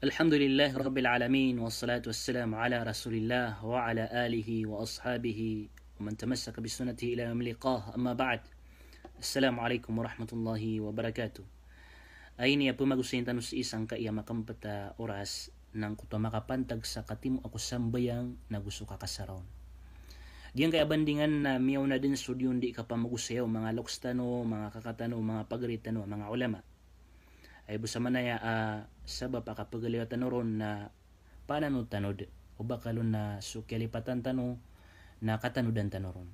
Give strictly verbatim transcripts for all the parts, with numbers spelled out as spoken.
Alhamdulillahi Rabbil Alamin, wassalatu wassalamu ala Rasulillah wa ala alihi wa ashabihi wa man tamassaka bisunnatihi ila yaumil liqa, amma ba'd. Assalamu alaikum warahmatullahi wabarakatuh. Aya ini a pemagosayin tano sii sangkaya makampt a oras, na angkoto a makapantag sa katimoa ko sambayang nago so kakasara on. Giyangkaya bandingan na miyaona den so di on di kapamagosaya o manga loks tano, manga kaka tano, manga pagari tano, manga ulama. Aya bo samanaya a sabap a kapagaliyo tano ron na pananotanod, o ba kalo na so kiyalipatan tano na katanodan tano ron.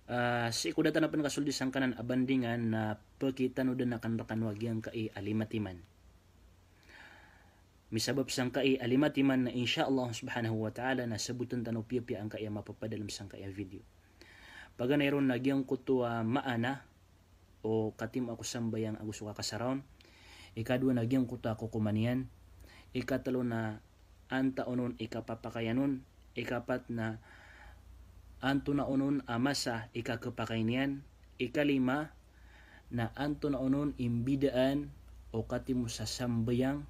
Ah, sii ko da tano pen kasold sangkanan a bandingan na pekitanodan aken rekano a giyangkai a lima timan. Misabap sangkai a lima timan na insha Allah subhanahu wa ta'ala na saboten tano piyapiya angkaya mapapadalem sangkaya video. Paganay ron na giyangkoto a maana o katimoa ko sambayang ago so kakasara on. Ikadowa na giyangkoto a kokoman iyan. Ikatelo na antaa onon i kapapakayan on. Ikapat na antonaa onon a masa i kakepakay niyan. Ikalima na antonaa onon i mbidaan o katimo sa sambayang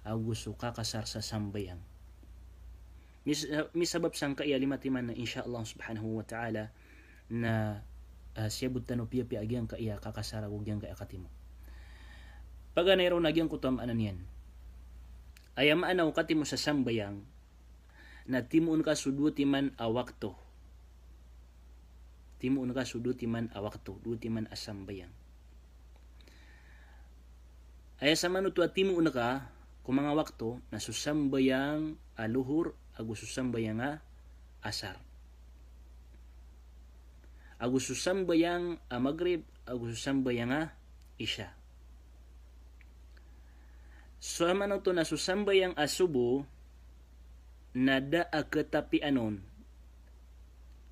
ago so kakasar sa sambayang. Mis-, misabap sangkaya lima timan na insha Allah subhanahu wa ta'ala na, ah, siyabot tano piyapiya a giyangkaya kakasar ago giyangkaya katimo. Paganay ron na giyangkoto a maana niyan. Aya maana o katimo sa sambayang na timoon ka so dowa timan a wakto. Timoon ka so dowa timan a wakto, dowa timan a sambayang. Aya samanoto a timoon ka ko manga wakto na so sambayang a lohor ago so sambayang a asar. Ago so sambayang a magrib ago so sambayang a isha. So amanoto na so sambayang a sobo na da a ketapian on,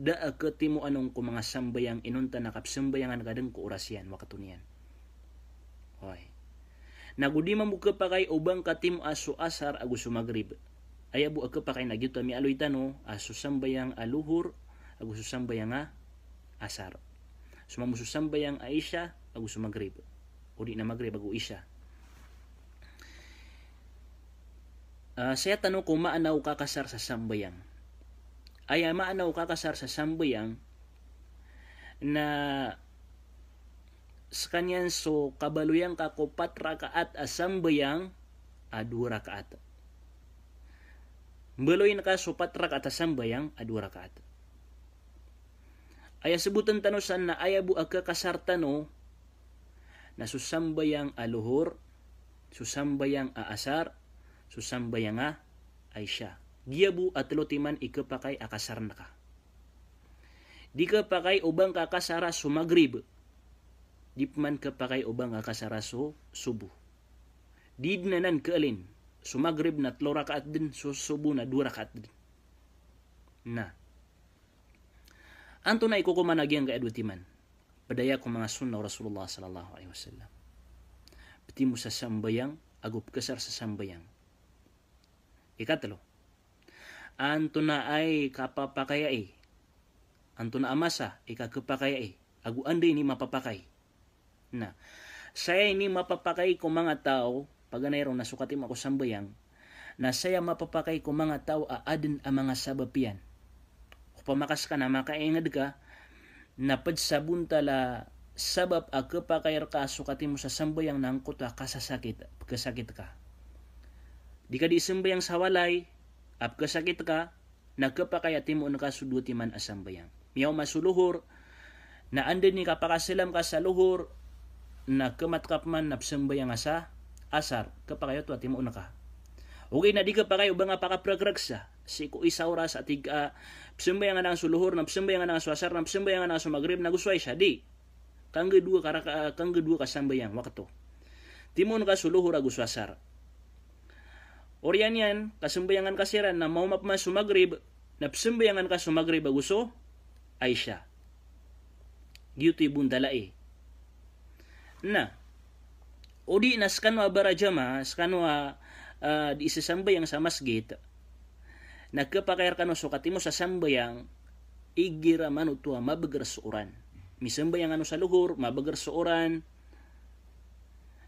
da a ketimoan on ko manga sambayang inonta na kapsambayangan ka den ko oras iyan, wakto niyan. Oy. Na go di mambo kepakay o ba ngka timoa so asar ago so magrib. Aya bo a kepakay na giyoto a miyaaloy tano a so sambayang a lohor ago so sambayang a asar. So mambo so sambayang a isha ago so magrib. O di na magrib ago isha. Ah, saya tano ko maana o kakasar sa sambayang. Aya maana o kakasar sa sambayang na sekaniyan so kabaloyan ka ko pat rakaat a sambayang a dowa rakaat. Mbaloyin ka so pat rakaat a sambayang a dowa rakaat. Aya seboten tano san na aya bo a kakasar tano na so sambayang a lohor, so sambayang a asar, so sambayang a isha. Giya bo a telo timan i kepakay a kasar ngka. Di kepakay o ba ngka kasara so magrib. Di peman kepakay o ba ngka kasara so sobo. Di den anan keelin, so magrib na telo rakaat den, so sobo na dowa rakaat den. Na antonaa i kokoman a giyangkaya dowa timan? Ped aya ko manga sunnah o Rasulullah sallallahu alaihi wasallam. Petimo sa sambayang ago pekesar sa sambayang. Ikatelo, antonaa i kapapakayai, antonaa a masa i kakepakayai, ago anda ini mapapakay. Na saya ini mapapakay ko manga taw, paganay ron na so katimoa ko sambayang, na saya mapapakay ko manga taw a aden a manga sabap iyan. Opama ka seka na makainged ka, na ped sa bontal a sabap a kepakay reka so katimo sa sambayang na angkoto a kasasakit, pekesakit ka. Di ka di sambayang sa walay a pekesakit ka, na kepakay a timoon ka so dowa timan a sambayang. Miyaoma so lohor, na anda ini kapakasalam ka sa lohor, na kemat ka peman na pesambayang ka sa asar, kepakay oto a timoon ka. Ogaid na di kepakay o ba ngka pakaprekrek sa, sii ko isa oras a tig ka, pesambayang anan so lohor, na pesambayang anan so asar, na pesambayang anan so magrib, na go so isha, di. Kanggedowa ka raka-, kanggedowa ka sambayang wakto. Timoon ka so lohor ago so asar. Oriyan iyan, kasambayangan ka siran na maoma peman so magrib, na pesambayangan ka so magrib ago so isha. Giyoto i bontal ai. Na odi na sekano a barajamaah, sekano a, ah, di sesambayang sa masgit, na kepakay rekano so katimo sa sambayang, igira manoto a mabeger so oran. Misambayang kano sa lohor, mabeger so oran.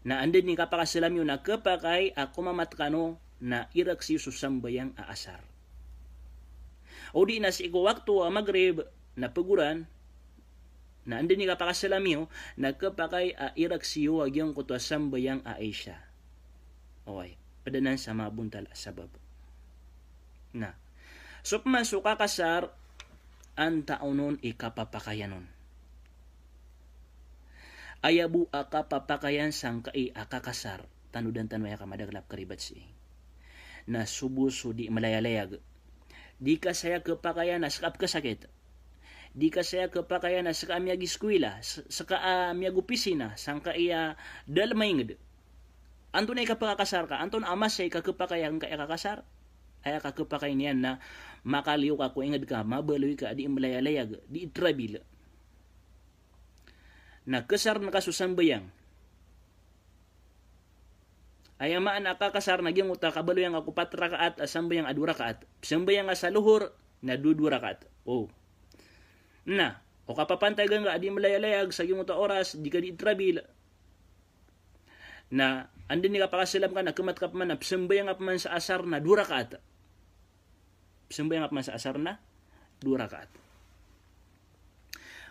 Na anda dn i kapakasalam iyo na khapakay a komamat kano na iraksi iyo so sambayang a asar. O di na sii ko wakto a magrib na pagoran, na anda dn i kapakasalam iyo na khapakay a iraksi iyo a giyangkoto a sambayang a isha. Oway, pd anan sa mabontal a sabab. Na so pman so kakasar, antaa onon i kapapakayan on? Aya bo a kapapakayan sangkai a kakasar, tanodan tano aya ka madakl a pkharibat sii, na so bo so di mlayalayag. Di ka saya khapakayan a ska a pkhasakit. Di ka saya khapakayan a ska a miyagiskwila, s-, ska a miyagopisina, sangkai a da a lmaingd. Antonaa i kapakakasar ka? Antonaa a masa i kakhapakay angkai a kakasar? Aya kakhapakay niyan na makaliyo ka ko ingd ka, mabaloy ka a di mlayalayag, di trabil. Na khasarn ka so sambayang. Aya maana a kakasar na giyangkoto a kabaloyan ka ko pat rakaat a sambayang a dowa rakaat. Psambayang ka sa lohor na dowa, dowa rakaat. O. Na o kapapantagan ka a di mlayalayag sa giyangkoto a oras, di ka di trabil. Na anda dn i kapakasalam ka na khmat ka pman na psambayang ka pman sa asar na dowa rakaat. Psambayang ka pman sa asar na dowa rakaat.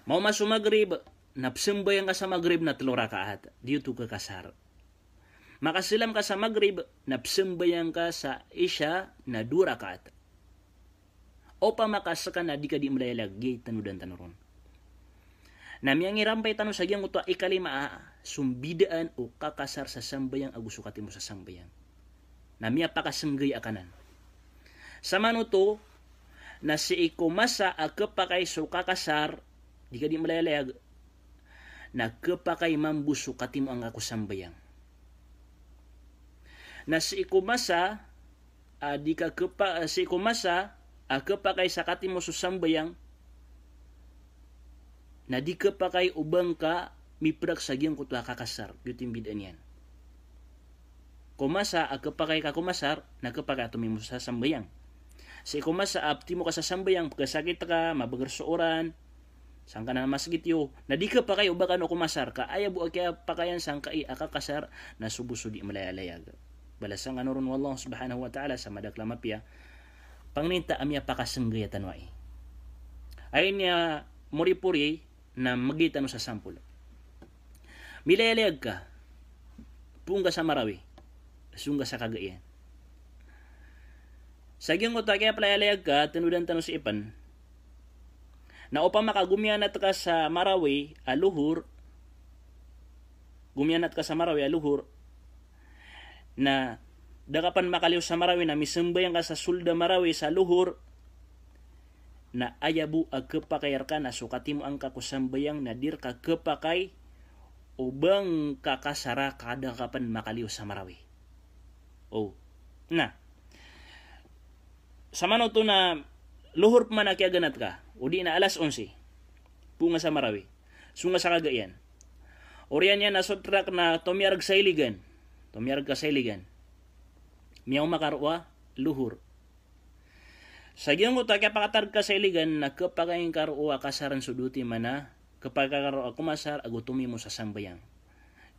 Maoma so magrib, na psambayang ka sa magrib na tlo rakaat. Di oto khakasar. Makasalam ka sa magrib, na psambayang ka sa isha na dowa rakaat. Opama ka ska na di ka di mlayalayag, giya i tanodan tano ron. Na miyangirampay tano sa giyangkoto a ikalima a sombidaan o kakasar sa sambayang ago so katimo sa sambayang. Na miyapakasnggay a kanan. Samanoto, na sii ko masa a khapakay so kakasar, di ka di mlayalayag, na khapakay mambo so katimoan ka ko sambayang. Na sii ko masa a di ka khapa-, sii ko masa a khapakay sa katimo so sambayang, na di khapakay o ba ngka miprak sa giyangkoto a kakasar, giyoto i mbidaan iyan. Ko masa a khapakay ka ko masar, na khapakay a tomimo sa sambayang. Sii ko masa a ptimo ka sa sambayang, pkhasakit ka, mabagr so oran, sangkanan a masgit iyo, na di khapakay o ba kano ko masar, ka aya bo a kiyapakayan sangkai a kakasar, na so bo so di mlayalayag. Balasan kano ron o Allah subhanahu wa ta'ala sa madakl a mapiya. Pangninta a miyapakasnggay a tano ai. Aya niyan moripori na mgay tano sa sampol. Milayalayag ka, poon ka sa Marawi, song ka sa Cagayan. Sa giyangkoto a kiyapalayalayag ka, tanodan tano sii pn. Na opama ka gomiyanat ka sa Marawi a lohor, gomiyanat ka sa Marawi a lohor, na da ka pn makaliyo sa Marawi na misambayang ka sa soled a Marawi sa lohor, na aya bo a khapakay rka na so katimoan ka ko sambayang na di rka khapakay o ba ngka kasara ka da ka pn makaliyo sa Marawi. O. Na samanoto na lohor pman a kiyaganat ka, o di na alas onse, poon ka sa Marawi, song ka sa Cagayan. Oriyan iyan a so trak na tomiyarg sa Iligan. Tomiyarg ka sa Iligan. Miyaoma ka roo a lohor. Sa giyangkoto a kiyapakatarg ka sa Iligan na khapakay ngka roo a kasarn so dowa timan a, khapakay ka roo a komasar ago tomimo sa sambayang.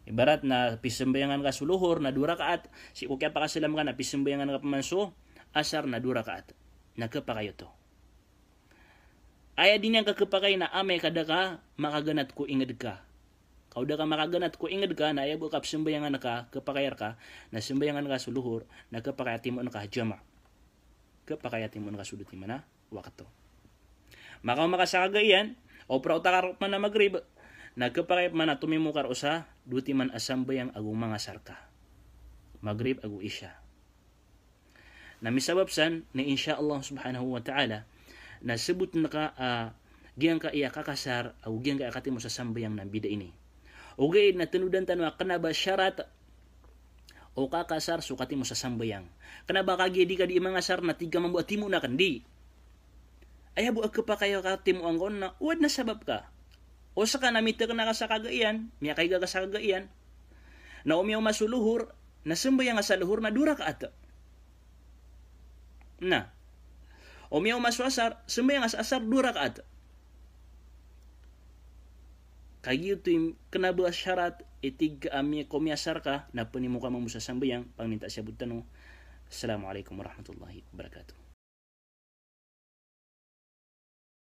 Ibarat na pisambayangan ka so lohor na dowa rakaat, sii ko kiyapakasalam ka na pisambayangan ka pman so asar na dowa rakaat. Na khapakay oto. Aya di niyan kakhapakay na amay ka da ka makaganat ko ingd ka. Ka o da ka makaganat ko ingd ka, na aya bo a kapsambayangan ka, khapakay rka, na sambayangan ka so lohor, na khapakay a timoon ka jama. Khapakay a timoon ka so dowa timan a wakto. Makaoma ka sa Cagayan, o praota ka roo pman a magrib, na khapakay pman a tomimo ka roo sa dowa timan a sambayang ago mangasar ka. Magrib ago isha. Na misabap san na insha Allah subhanahu wa ta'ala, na sabotn ka a giyangkai a kakasar ago giyangkai a katimo sa sambayang na mbida ini. Ogaid na tanodan tano a kna ba sharat o kakasar so katimo sa sambayang. Kna ba kagiya di ka di mangasar na tig ka mambo a timoon akn, di. Aya bo a khapakay a katimoan ka on na o adn a sabap ka. O ska na mitakna ka sa Cagayan, miyakaiga ka sa Cagayan. Na o miyaoma so lohor, na sambayang ka sa lohor na dowa rakaat. Na o miyaoma so asar, sambayang ka sa asar dowa rakaat. Kagiya oto i kena ba a sarat, i tig ka a mi-, ko miyasar ka, na panimo ka mambo sa sambayang, pangnin ta siyabot tano. Assalamu alaikum warahmatullahi wabarakatuh.